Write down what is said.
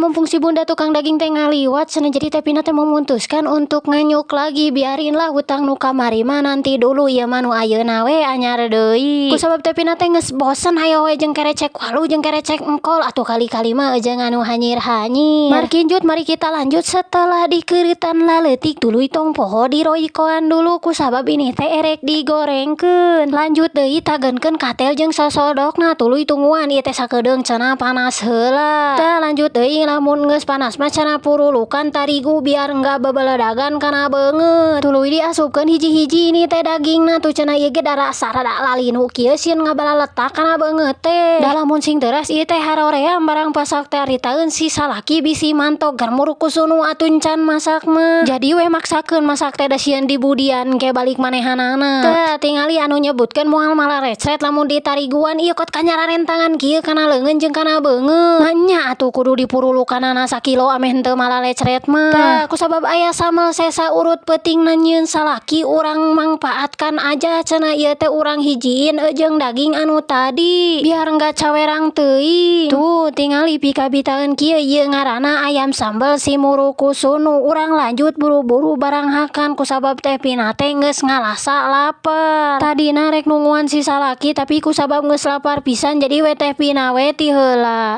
Mumpung si bunda tukang daging teh ngaliwat cenah, jadi Teh Pina teh memutuskan untuk nganyuk lagi. Biarinlah hutang nu kamari mah nanti dulu, ieu mah nu ayeuna we anyar deui. Kusabab Teh Pina teh geus bosen hayo we jeung kerecek waluh jeung kerecek engkol, atuh kali-kali mah jeung anu hanyir-hanyir. Markinjut, mari kita lanjut. Setelah dikeureutan laleutik, tuluy tong poho diroikoan dulu, kusabab ini teh erek digorengkeun. Lanjut deui, tagenkeun katel jeung sosodokna, tuluy tungguan ieu teh sakedeung cenah panas heula. Tah, lanjut deui, lamun geus panas mah cenah purulukan tarigu biar enggak bebeledagan kana beungeut. Tuluy diasupkeun hiji-hiji ini teh dagingna tuh cenah. Ieu ge da rasa rada lalinu kieu, sieun ngabalaletak kana beungeut teh. Da lamun sing teras ieu teh haroream barang pasak teh, haritaeun si salaki bisi mantog gar murukusunu atuh encan masak mah. Jadi we maksakeun masak teh, da sieun dibudian ke balik manehanana. Tah, tingali anu nyebutkeun moal malarecret lamun ditariguan ieu kot kanyararentangan kieu kana leungeun jeung kana beungeut. Manya atuh kudu dipurulukanana sakilo ameh henteu malalecret mah. Tah, kusabab aya sambel sesa urut peutingna nyieun salaki, urang mangpaatkan aja cenah ieu teh, urang hijiin jeung daging anu tadi biar enggak cawerang teuing. Tuh, tingali pikabitaeun kieu, ieu ngaranna ayam sambel si murukusunu. Urang lanjut buru-buru barang hakan, kusabab Teh Pina teh geus ngalasa lapar. Tadina rek nungguan si salaki, tapi kusabab geus lapar pisan, jadi we Teh Pina we ti heula.